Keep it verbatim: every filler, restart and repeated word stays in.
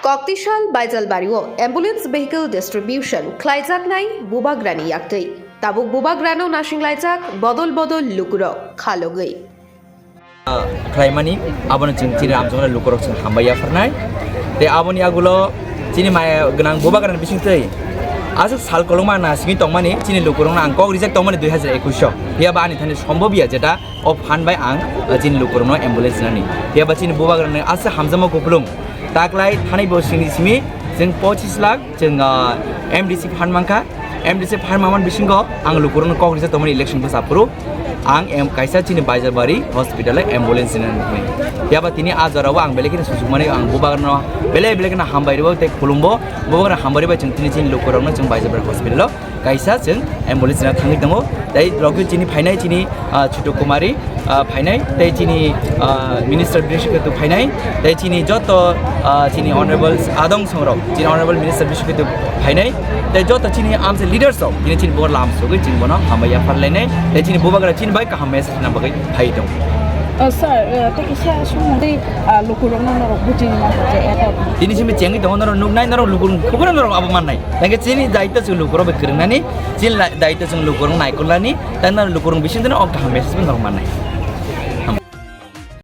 Koktisal Baijalbari o ambulance vehicle distribution khlaijaknai bubagrani yaktwi. Tabuk bubagrano nasinglaijak bodol bodol lukurok khalogwi. Khlaimani, abono chwng chini ramchakmani lukurok chwng hambai yapharnai. Tei aboni agulo chini maya gwnang bubagrani bisingtwi aswk sal kolokma nasingwi tongmani chini lukurokno ang kok rijak tongmani dui hazar ekush o. Phiyaba ani thani sombobya jeta o phan bai ang, uh, chini lukurokno ambulance nani. Phiyaba chini bubagrani aswk hamjakma kupulung. Taklai thanai bo sini simi chwng pochis lakh chwng, uh, M D C phan mankha. M D C phan manman bisingo ang lukurokno kok rijak tongmani election bwsa phuru ang em kaisa chini Baijalbari hospital o ambulance nani. Phiyaba tini a jorao ang belai kheno suchukmani ang bubagrano belai belai kheno hambai rwo tei khulumbo. Bubagrano hambai rwbai chwng tini chini lukurokno chwng Baijalbari hospital o kaisa chwng ambulance na thangwi tongo. Tei rokni chini phainai chini, ah, Chutu Kumari, ah, phainai, tei chini, ah, Minister Brishu Ketu phainai, tei chini joto, ah, chini honorable adong songrok, chini honorable Minister Brishu Ketu phainai, tei joto chini amse leaders rok, chini chini bo lam sogwi chini bono hambai yaphar lainai, tei chini bubagra chini bai kaham message na bagwi phai tong. Sir, tei kisa sumung tei lukurokno norok bujini ma je eto. Tini simi chengwi tongo norok nuknai norok lukurok khubura norok abo mannai. Tangke chini daitwa chwng lukurok bai kwrwngnani, chini daitwa chwng lukurok naikolnani, tei norok lukurok bisingtwi no o kaham message no norok mannai.